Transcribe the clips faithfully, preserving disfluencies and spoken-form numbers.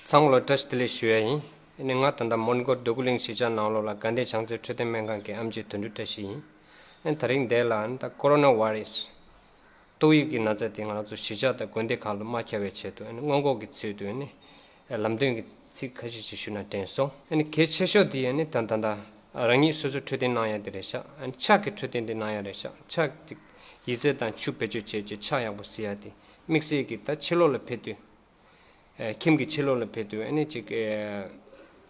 ཚང་མ་ལ་བཀྲ་ཤིས་བདེ་ལེགས་ཞུ་ཡ་ཡིན། ཨ་ནི་ང་ད་ལྟ་མོན་གྷོ་འདོད་རྒུ་གླིང་གཞིས་ཆགས་ནང་ལོགས་ལ་དགའ་ལྡན་བྱང་རྩེ་འཕྲོད་བསྟེན་སྨན་ཁང་གི་ཨེམ་ཆི་དོན་གྲུབ་བཀྲ་ཤིས་ཡིན། ཨ་ནི་ད་རིང་འདི་ལ་ཨ་ནི་ད་ཀོ་རོ་ན་ཝའི་རས་ཏོག་དབྱིབས་ཀྱི་ན་ཚ་དེ་ང་རང་ཚོ་གཞིས་ཆགས་དང་དགོན་སྡེ་ཁག་ལ་མ་ཁྱབ་པའི་ཆེད་དུ། ཨ་ནི་སྔོན་འགོག་གི་ཚུལ་དུ་ཨ་ནི་ལམ་སྟོན་གྱི་ཚིག་ཁ་ཤས་ཤིག་ཞུ་ན་དྲན་སོང་། ཨ་ནི་གལ་ཆེ་ཤོས་དེ་ཨ་ནི་ད་ད་ད་རང་ཉིད་སོ་སོ་འཕྲོད་བསྟེན་གནང་ཡ་དེ་རེད་ཤག་ཨ་ནི་ཕྱག་གི་འཕྲོད་བསྟེན་དེ་གནང་ཡ་རེད་ཤག་ཕྱག་དེ་ཡི་ཙི་དང་ཆུ་བེད་སྤྱོད་བྱས་རྗེས་ཕྱག་ཡག་པོ་བཟོ་ཡ་དེ། དམིགས་བསལ་གྱི་ད་ཕྱི་ལོགས་ལ་ཕེབས་དུས། ཨེ་ཁྱིམ་གྱི་ཕྱི་ལོགས་ལ་ཕེབས་དུས། ཨ་ནི་ཅིག་ཨེ་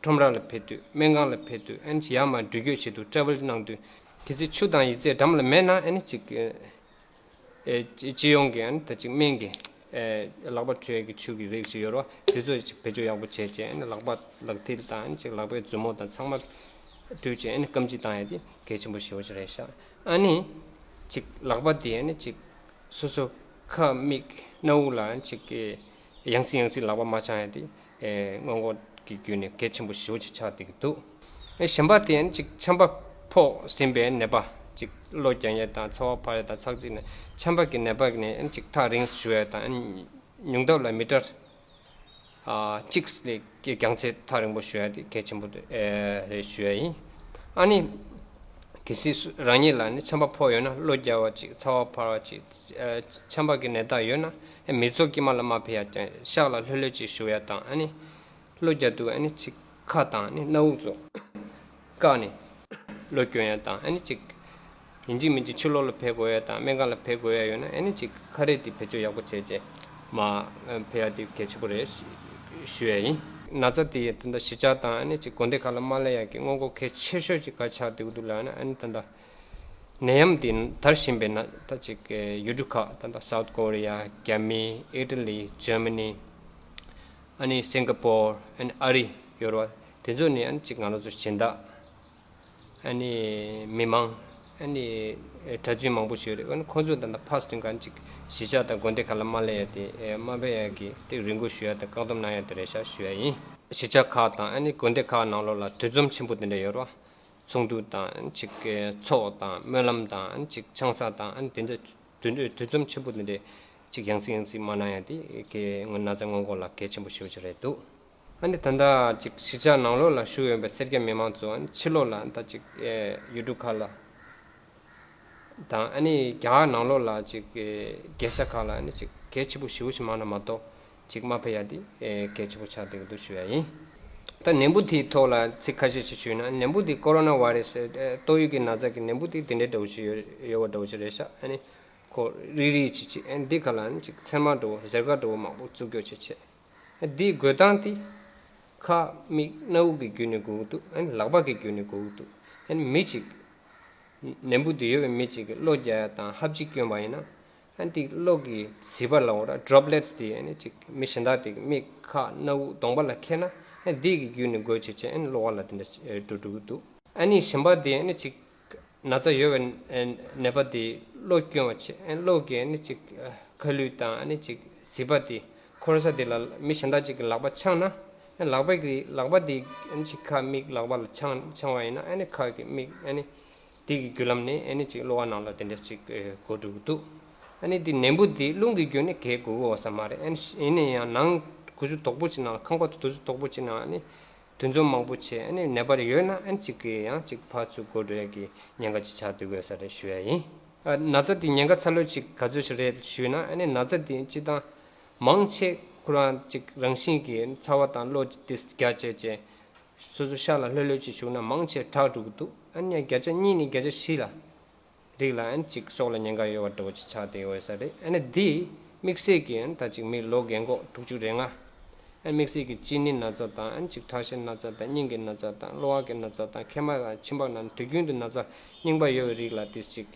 ཁྲོམ་ར་ལ་ཕེབས་དུས། སྨན་ཁང་ལ་ཕེབས་དུས། ཨ་ནི་ཅིག་ཡར་མར་འགྲུལ་སྐྱོད་བྱེད་དུས། ཊེ་རེ་ཝལ་གནང་དུས། གལ་སྲིད་ཆུ་དང་ཡི་ཙི་འགྲམ་ལ་མེད་ན། ཨ་ནི་ཅིག་ཨེ་སྤྱི་ཡོངས་ཀྱི་ཨ་ནི་ད་ཅིག་སྨན་གྱི་ཨེ་ལག་པ་འཁྲུ་ཡས་ཀྱི་ཆུ་གི་རིགས་ཤིག་ཡོད་རེད་བ། དེ་ཚོ་ཅིག་བེད་སྤྱོད་ཡག་པོ་བྱས་རྗེས། ཨ་ནི་ལག་པ་ལག་མཐིལ་དང་། ཨ་ནི་ཅིག་ལག་པའི་མཛུབ་མོ་དང་ཚང་མ་བཀྲུས་རྗེས། ཨ་ནི་སྐམ་ཕྱིས་བཏང་ཡས་དེ་གལ་ཆེན་པོ་ཞེ་པོ་ཅིག་རེད་ཤག་ཨ་ནི་ཅིག་ལག་པ་དེ་ཨ་ནི་ཅིག་སོ་སོ་ཁ་མིག་སྣ་བུག་ལ་ཅིག་ཡང་སེ་ཡང་སེ་ལག་པ་མ་འཆང་ཡ་དེ། ཨེ་སྔོན་འགོག་གི་བརྒྱུད་ནས་གལ་ཆེན་པོ་ཞེ་པོ་ཅིག་ཆགས་བསྡད་ཀྱི་འདུག་ཨེ་གཞན་པ་དེ་ཡང་ཅིག་ཆམ་པ་ཕོག་ཟིན་པའི་ནད་པ། ཅིག་གློ་རྒྱག་ཡ་དང་ཚ་བ་འཕར་ཡ་དང་ཚགས་ཚིག་ནས་ཆམ་པ་གི་ནད་པ་ནས་ཅིག་ཐག་རིང་ཞུ་ཡ་དང་། ཨེ་ཉུང་མཐའ་ལ་མི་ཊར་ཨ་གཅིག་ལས་རྒྱང་ཚད་ཐག་རིང་པོ་ཞུ་ཡ་དེ་གལ་ཆེན་པོ་ཨེ་རེད་ཞུ་ཡ་ཡིན། ཨ་ནི་གལ་སྲིད་སུ་རང་ཉིད་ལ་ནི་ཆམ་པ་ཕོག་ཡོད་ན། གློ་རྒྱག་པ་ཅིག་ཚ་བ་འཕར་བ་ཅིག་ཨ་ཆམ་པ་གི་ནད་རྟགས་ཡོད་ན། ཨ་མི་ཚོགས་དཀྱིལ་མ་ལ་མ་ཕེབས་ཡ་དང་། ཤག་ལ་ལྷོད་ལྷོད་ཅིག་བཞུགས་ཡ་དང་། ཨ་ནི་གློ་རྒྱག་དུས་ཨ་ནི་ཅིག་ཁ་དང་ནི་སྣ་བུག་ཚོ་བཀག་ནས་གློ་སྐྱོན་ཡ་དང་། ཨ་ནི་ཅིག་ཡིན་གཅིག་མིན་གཅིག་ཕྱི་ལོགས་ལ་ཕེབས་དགོས་ཡ་དང་སྨན་ཁང་ལ་ཕེབས་དགོས་ཡ་ཡོད་ན། ཨ་ནི་ཅིག་ཁ་རས་དེ་བེད་སྤྱོད་ཡག་པོ་བྱས་རྗེས་མར་ཕེབས་ཡ་དེ་གལ་ཆེན་པོ་རེད་ཞུ་ཡ་ཡིན། ན་ཚ་དེ་ད་ལྟ་གཞིས་ཆགས་དང་ཨ་ནི་ཅིག་དགོན་སྡེ་ཁག་ལ་མ་སླེབས་ཡ་གི་སྔོན་འགོག་གལ་ཆེ་ཤོས་ཅིག་ག་ཆགས་བསྡད་ཀྱི་འདུག་ལབ་ན། ཨ་ནི་ད་ལྟ་ནད་ཡམས་དེ་དར་བཞིན་པའི་ན་ད་ཅིག་ཡུལ་གྲུ་ཁག། ད་ལྟ་སའུཐ་ཀོ་རི་ཡ། རྒྱ་མི། ཨི་ཊ་ལི། ཇར་མ་ནི། ཨ་ནི་སིང་ག་པོར། ཨ་ནི་ཨ་རི་ཡོད་རེད་བ། དེ་ཚོ་ནི་ཨ་ནི་ཅིག་ང་རང་ཚོ་སྦྱིན་བདག་ཨ་ནི་མི་མང་། ཨ་ནི་གྲྭ་བཙུན་མང་པོ་ཞིག་ཡོད་རེད། ཨ་ནི་ཁོང་ཚོ་ད་ལྟ་ཕར་སྟོན་ག་ཅིག་གཞིས་ཆགས་དང་དགོན་སྡེ་ཁག་ལ་མ་སླེབས་ཡ་དེ། ཨེ་མ་ཕེབས་ཡ་གི་དེ་རེ་སྐུལ་ཞུ་ཡ་དང་བཀག་སྡོམ་གནང་ཡ་དེ་རེད་ཤག་ཞུ་ཡ་ཡིན། གཞིས་ཆགས་ཁག་དང་ཨ་ནི་དགོན་སྡེ་ཁག་ནང་ལོགས་ལ་དུས་འཛོམས་ཆེན་པོ་དེ་འདྲ་ཡོད་རེད་བ། ཚོགས་འདུ་དང་ཅིག་ཚོགས་དང་སྨོན་ལམ་དང་ཅིག་ཆང་ས་དང་། ཨ་ནི་དེ་འདྲ་དུས་དུས་འཛོམས་ཆེན་པོ་དེ་འདྲ་ཅིག་ཡང་སེ་ཡང་སེ་མ་གནང་ཡ་དེ་གི་ང་ན་ཚ་སྔོན་འགོག་ལ་གལ་ཆེན་པོ་ཞེ་པོ་ཅིག་རེད་འདུག་ཨ་ནི་ད་ལྟ་ཅིག་གཞིས་ཆགས་ནང་ལོགས་ལ་བཞུགས་ཡོད་པའི་སེར་སྐྱ་མི་མང་ཚོ། ཨ་ནི་ཕྱི་ལོགས་ལ་ད་ཅིག་ཨེ་ཡུལ་གྲུ་ཁག་ལ་དང་། ཨ་ནི་རྒྱ་གར་ནང་ལོགས་ལ་ཅིག་ཨེ་རྒྱལ་ས་ཁག་ལ་ཨ་ནི་ཅིག་གལ་ཆེན་པོ་ཞེ་པོ་ཞིག་མ་གནང་མ་གཏོགས། ཅིག་མ་ཕེབས་ཡ་དེ་ཨེ་གལ་ཆེན་པོ་ཆགས་བསྡད་ཀྱི་འདུག་ཞུ་ཡ་ཡིན། ད་ནད་འབུ་དེའི་ཐོག་ལ་ཚིག་ཁ་ཤས་ཤིག་ཞུས་ན། ནད་འབུ་དེ་ཀོ་རོ་ན་ཝའི་རས་ཨེ་ཏོག་དབྱིབས་ཀྱི་ན་ཚ་གི་ནད་འབུ་དེ་དེ་འདྲའི་འདྲ་བོ་ཞིག་ཡོད་ཡོད་པ་འདྲ་བོ་ཞིག་རེད་ཤག་ཨ་ནི་ཁོ་རིལ་རིལ་བྱེད་བྱེད། ཨ་ནི་འདི་ག་ལ་ཨ་ནི་ཅིག་ཚེར་མ་འདྲ་བོ་གཟེར་ཁ་འདྲ་བོ་མང་པོ་བཙུགས་སྐྱོ་བྱེད་བྱེད། ཨ་ནི་འདིའི་འགོས་སྟངས་དེ་ཁ་མིག་སྣ་བུག་གི་བརྒྱུད་ནས་འགོ་གི་འདུག་ཨ་ནི་ལག་པ་གི་བརྒྱུད་ནས་འགོ་གི་འདུག་ཨ་ནི་མི་གཅིག་ནད་འབུ་དེ་ཡོད་པའི་མི་གཅིག་གིས་གློ་རྒྱག་ཡ་དང་ཧབ་སྦྲིད་བསྐྱོན་པ་ཡིན་ན། ཨ་ནི་དེ་གློ་གི་ཟིལ་པ་ལབ་དགོས་རེད། ཌོབ་ལེཊ་སི་དེ་ཨ་ནི་ཅིག་མི་གཞན་དག་དེ་གི་མིག་ཁ་སྣ་བུག་གདོང་པ་ལ་འཁེལ་ན། ཨ་ནི་དེ་གི་བརྒྱུད་ནས་འགོས་བྱས་བྱས་ཨ་ནི་གློ་བ་ལ་དེ་འདྲ་འགྲོ་འགྲོ་གི་འདུག་ཨ་ནི་གཞན་པ་དེ་ཨ་ནི་ཅིག་ན་ཚ་ཡོད་པའི་ནད་པ་དེ་གློ་བསྐྱོན་པ་བྱས། ཨ་ནི་གློ་གི་ཨ་ནི་ཅིག་ཁ་ལུད་དང་ཨ་ནི་ཅིག་ཟིལ་པ་དེ་འཁོར་ས་དེ་ལ་མི་གཞན་དག་ཅིག་གིས་ལག་པ་འཆང་ན། ཨ་ནི་ལག་པ་གི་ལག་པ་དེ་ཨ་ནི་ཅིག་ཁ་མིག་ལག་པ་ལ་འཆང་འཆང་བ་ཡིན་ན། ཨ་ནི་ཁ་གི་མིག་ཨ་ནི་དེ་གི་བརྒྱུད་ལམ་ནས་ཨ་ནི་ཅིག་གློ་བ་ནང་ལ་དེ་འདྲ་ཅིག་ཨེ་འགོ་འགྲོ་གི་འདུག་ཨ་ནི་དེ་ནད་འབུ་དེ་རླུང་གི་བརྒྱུད་ནས་གས་འགོ་གི་ཡོད་ས་མ་རེད། ཨ་ནི་ཡིན་ན་ཡང་ནང་གུ་ཚོད་དོག་པོ་ཅིག་ནང་ལ། ཁང་པ་དེ་དུས་ཚོད་དོག་པོ་ཅིག་ནང་ཨ་ནི་དུས་འཛོམས་མང་པོ་བྱས། ཨ་ནི་ནད་པ་རེ་ཡོད་ན་ཨ་ནི་ཅིག་གིས་ཡང་ཅིག་ཕར་ཚུར་འགོ་འགྲོ་ཡ་གི་ཉེན་ཁ་ཅིག་ཆགས་བསྡད་ཀྱི་ཡོད་ས་རེད་ཞུ་ཡ་ཡིན། ཨ་ན་ཚ་དེ་ཉེན་ཁ་ཚ་ལོས་ཅིག་ག་ཚོད་ཞིག་རེད་ཞུས་ན། ཨ་ནི་ན་ཚ་དེ་སྤྱིར་བཏང་མང་ཆེ་ཁོ་རང་ཅིག་རང་བཞིན་གྱིས་ཚ་བ་དང་གློ་དེ་རྒྱག་བྱས་བྱས། སོ་སོ་ཤག་ལ་ལྷོད་ལྷོད་ཅིག་བཞུགས་ན་མང་ཆེ་དྲག་འགྲོ་གི་འདུག་ཨ་ནི་བརྒྱ་ཆ་གཉིས་ནས་བརྒྱ་ཆ་བཞི་ལ་རིགས་ལ་ཨ་ནི་ཅིག་སྲོག་ལ་ཉེན་ཁ་ཡོད་པ་འདྲ་བོ་ཅིག་ཆགས་བསྡད་ཡོད་ས་རེད། ཨ་ནི་འདི་དམིགས་བསལ་གྱི་ཨ་ནི་ད་ཅིག་མི་ལོ་རྒན་གོག་དྲུག་ཅུ་རེ་ལྔ། ཨ་ནི་དམིགས་བསལ་གྱི་གཅིན་སྙི་ན་ཚ་དང་། ཨ་ནི་ཅིག་ཁྲག་ཤེད་ན་ཚ་དང་། སྙིང་གི་ན་ཚ་དང་། གློ་བ་གི་ན་ཚ་དང་། མཁལ་མ་དང་མཆིན་པ་ན་དུས་རྒྱུན་དུ་ན་ཚ་རྙིང་པ་ཡོད་པའི་རིགས་ལ་དེ་ཅིག་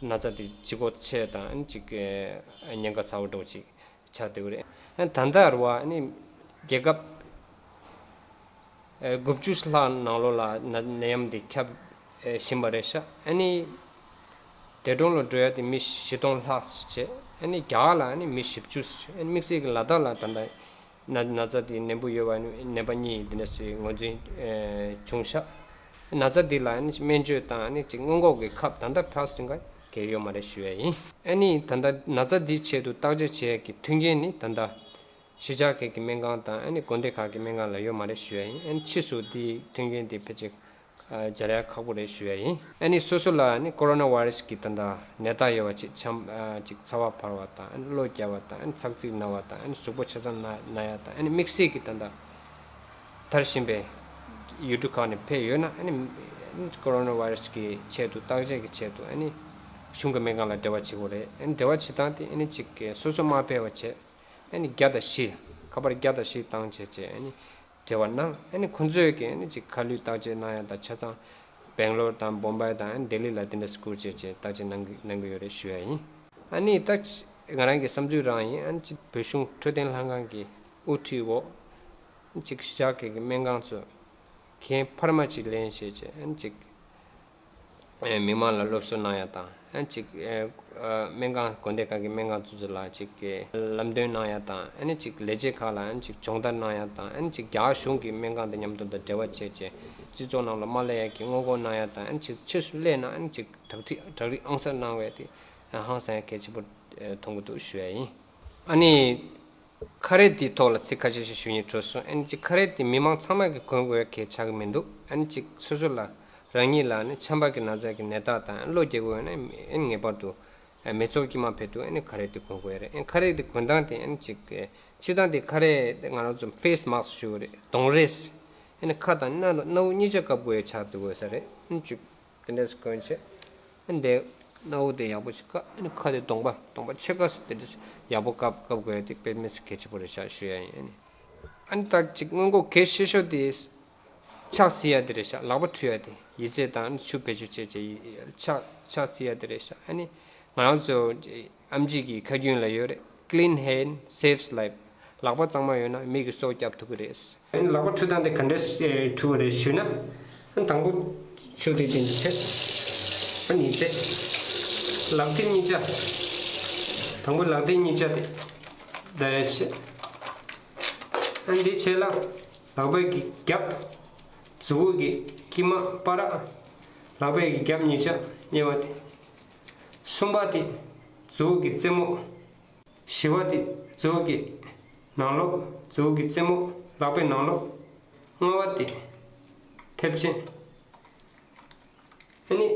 ན་ཚ་དེ་ལྗིད་ཁོག་ཆེ་དང་། ཨ་ནི་ཅིག་ཉེན་ཁ་ཚ་བོ་འདྲ་བོ་ཅིག་ཆགས་བསྡད་ཡོད་རེད། ཨ་ནི་ད་ལྟ་རུ་བ་ཨ་ནི་རྒྱལ་ཁབ་ཨེ་དགུ་བཅུ་ལྷག་ནང་ལོགས་ལ་ན་ནད་ཡམས་འདི་ཁྱབ་ཨེ་བཞིན་པ་རེད་ཤག་ཨ་ནི་འདས་གྲོངས་ལ་འགྲོ་ཡ་དེ་མི་བཞི་སྟོང་ལྷག་བྱས། ཨ་ནི་རྒྱ་གར་ལ་ཨ་ནི་མི་བཞི་བཅུ། ཨ་ནི་དམིགས་བསལ་གྱི་ལ་དྭགས་ལ་ད་ལྟ་ན་ན་ཚ་དེ་ནད་འབུ་ཡོད་པ་ནི་ནད་པ་གཉིས་འདི་འདྲ་ཞིག་ངོས་འཛིན་ཨེ་བྱུང་ཤག་ན་ཚ་འདི་ལ་ཨ་ནི་སྨན་བཅོས་དང་ཨ་ནི་ཅིག་སྔོན་འགོག་གི་ཁབ་ད་ལྟ་ཕར་སོང་ག་གལ་ཡོད་མ་རེད་ཞུ་ཡ་ཡིན། ཨ་ནི་ད་ལྟ་ན་ཚ་འདིའི་ཆེད་དུ་བརྟག་དཔྱད་བྱེད་ཡ་གི་མཐུན་རྐྱེན་ནི་ད་ལྟ་ གཞིས་ཆགས་ཁག་གི་སྨན་ཁང་དང་ཨ་ནི་དགོན་སྡེ་ཁག་གི་སྨན་ཁང་ལ་ཡོད་མ་རེད་ཞུ་ཡ་ཡིན། ཨ་ནི་ཕྱིས་སུ་དེའི་མཐུན་རྐྱེན་དེ་ཕལ་ཆེར་ཨ་སྦྱར་ཡ་ཁག་པོ་རེད་ཞུ་ཡ་ཡིན། ཨ་ནི་སོ་སོ་ལ་ཨ་ནི་ཀོ་རོ་ན་བྷའི་རས་ཀྱི་ད་ལྟ་ནད་རྟགས་ཡོད་པ་ཅིག་ཆམ་ཨ་ཅིག་ཚ་བ་འཕར་བ་དང་ཨ་ནི་གློ་རྒྱག་པ་དང་ཨ་ནི་ཚག་ཚིག་ན་བ་དང་ཨ་ནི་གཟུགས་པོ་ཆ་ཚང་ན་ན་ཡ་དང་ཨ་ནི་དམིགས་བསལ་གྱི་ད་ལྟ་དར་བཞིན་པའི་ཡུལ་གྲུ་ཁག་ནས་ཕེབས་ཡོད་ན་ཨ་ནི་ཀོ་རོ་ན་བྷའི་རས་ཀྱི་ཆེད་དུ་བརྟག་དཔྱད་ཀྱི་ཆེད་དུ་ཨ་ནི་གཞུང་གི་སྨན་ཁང་ལ་འབྲེལ་བ་བྱེད་དགོས་རེད། ཨ་ནི་འབྲེལ་བ་བྱེད་སྟངས་དེ་ཨ་ནི་ཅིག་སོ་སོ་མ་ཕེབས་པ་བྱས། ཨ་ནི་བརྒྱ་དང་བཞི། ཁ་པར་བརྒྱ་དང་བཞི་བཏང་བྱས་བྱས་ཨ་ནི་འབྲེལ་བ་གནང་། ཨ་ནི་ཁོང་ཚོས་ཀྱིས་ཨ་ནི་ཅིག་ཁ་ལུད་བརྟག་དཔྱད་གནང་ཡ་དང་ཆ་ཚང་སྦེང་ལོར་དང་བོམ་བྷའི་དང་ཨ་ནི་ལྡི་ལི་ལ་དེ་འདྲ་བསྐུར་བྱས་བྱས་བརྟག་དཔྱད་གནང་གི་གནང་གི་ཡོད་རེད་ཞུ་ཡ་ཡིན། ཨ་ནི་ད་ང་རང་གི་བསམ་ཚུལ་རང་ཡིན། ཨ་ནི་ཅིག་བོད་གཞུང་འཕྲོད་བསྟེན་ལྷན་ཁང་གི་དབུ་ཁྲིད་འོག་ཅིག་གཞིས་ཆགས་ཁག་གི་སྨན་ཁང་ཚོ་འགན་འཕར་མ་ཅིག་ལེན་བྱས་བྱས་ཨ་ནི་ཅིག་ཨེ་མི་མང་ལ་སློབ་གསོ་གནང་ཡ་དང་ཨ་ནི་ཅིག་ཨེ་ཨ་སྨན་ཁང་དགོན་སྡེ་ཁག་གི་སྨན་ཁང་ཚོ་ཚོ་ལ་ཅིག་ཨེ་ལམ་སྟོན་གནང་ཡ་དང་ཨ་ནི་ཅིག་ལས་བྱེད་ཁག་ལ་ཨ་ནི་ཅིག་སྦྱོང་བརྡར་གནང་ཡ་དང་ཨ་ནི་ཅིག་རྒྱ་གར་གཞུང་གི་སྨན་ཁང་དང་མཉམ་དུ་དང་འབྲེལ་བ་བྱས་བྱས་སྤྱི་ཚོགས་ནང་ལ་མ་སླེབས་ཡ་གི་སྔོན་འགོག་གནང་ཡ་དང་ཨ་ནི་ཅིག་ཕྱིས་སུ་སླེབས་ན་ཨ་ནི་ཅིག་བྲག་ཁྲིག་བྲག་རིགས་ཨང་གསར་གནང་བས་དེ་ཧང་སང་ཡ་གལ་ཆེན་པོ་ཨེ་མཐོང་གི་འདུག་ཞུ་ཡ་ཡིན། ཨ་ནི། ཁ་རས་དེའི་ཐོག་ལ་ཚིག་ཁ་ཤས་ཤིག་ཞུ་སྙིང་བྲོ་སོང་། ཨ་ནི་ཅིག་ཁ་རས་དེ་མི་མང་ཚང་མ་གིས་གོན་དགོས་ཡ་གལ་ཆགས་ཀྱི་མི་འདུག་ཨ་ནི་ཅིག་སོ་སོ་ལ་རང་ཉིད་ལ་ནི་ཆམ་པ་གི་ན་ཚ་གི་ནད་རྟགས་དང་གློ་རྒྱག་དགོས་ཡོད་ན་ཨ་ནི་ངེས་པར་དུ་མི་ཚོགས་དཀྱིལ་མ་ཕེབས་དུས་ཨ་ནི་ཁ་རས་དེ་གོན་དགོས་ཡ་རེད། ཨ་ནི་ཁ་རས་དེ་གོན་སྟངས་དེ་ཨ་ནི་ཅིག་སྤྱིར་བཏང་དེ་ཁ་རས་དེ་ང་རང་ཚོ་ཕེ་སི་མཱ་སི་ཞུ་གི་རེད། གདོང་རས། ཨ་ནི་ཁ་དང་སྣ་སྣ་བུག་གཉིས་ཆ་བཀབ་དགོས་ཡ་ཆགས་འདུག་དགོས་ས་རེད། ཨ་ནི་ཅིག་དེ་འདྲས་གོན་བྱས། འདི་སྣ་བུག་དེ་ཡག་པོ་ཞིག་བཀབ། ཨ་ནི་ཁ་དེ་གདོང་པ་གདོང་པ་ཕྱེད་ཀ་ཙམ་དེ་འདྲས་ཡག་པོ་བཀབ་བཀབ་དགོས་ཡ་དེ་དཔེ་མི་སྲིད་གལ་ཆེན་པོ་རེད་ཤག་ཞུ་ཡ་ཡིན། ཨ་ནི་ད་ཅིག་སྔོན་འགོག་གལ་ཆེ་ཤོས་དེ་ཕྱག་བསིལ་ཡ་དེ་རེད་ཤག་ལག་པ་འཁྲུ་ཡ་དེ་ཡི་ཙི་དང་ཆུ་བེད་སྤྱོད་བྱས་བྱས་ཕྱག་ཕྱག་བསིལ་ཡ་དེ་རེད་ཤག་ཨ་ནི་ང་རང་ཚོ་ཨེམ་ཆི་གི་ཁ་རྒྱུན་ལ་ཡོད་རེད། Clean hand saves life. ལག་པ་གཙང་མ་ཡོད་ན་མི་གི་སྲོག་སྐྱབས་ཐུབ་ཀྱི་རེད། ལག་པ་འཁྲུ་སྟངས་དེ་ག་འདྲས་འཁྲུ་བ་རེད་ཞུས་ན། དང་པོ་ཆུ་དེ་དེ་འདྲ་བྱས། ཨ་ནི་ཙེ། ལག་མཐིལ་གཉིས་ཆ། དང་པོ་ལག་མཐིལ་གཉིས་ཆ་དེ་འདྲ་རེད་བྱས། ཨ་ནི་དེ་བྱས་ལ་ལག་པའི་གི་རྒྱབ། མཛུབ་གུ་གི་དཀྱིལ་མ་བར། ལག་པའི་གི་རྒྱབ་གཉིས་ཆ་གཉིས་པ་དེ། གསུམ་པ་དེ་མཛུབ་གུ་གི་རྩེ་མོ། བཞི་པ་དེ་མཛུབ་གུ་གི་ནང་ལོགས། མཛུབ་གུ་གི་རྩེ་མོ་ལག་པའི་ནང་ལོགས། ལྔ་པ་དེ་མཐེབ་ཆེན། ཨ་ནི།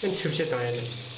ཨ་ནི་འཁྲུ་བྱེད་བཏང་ཡ་རེད།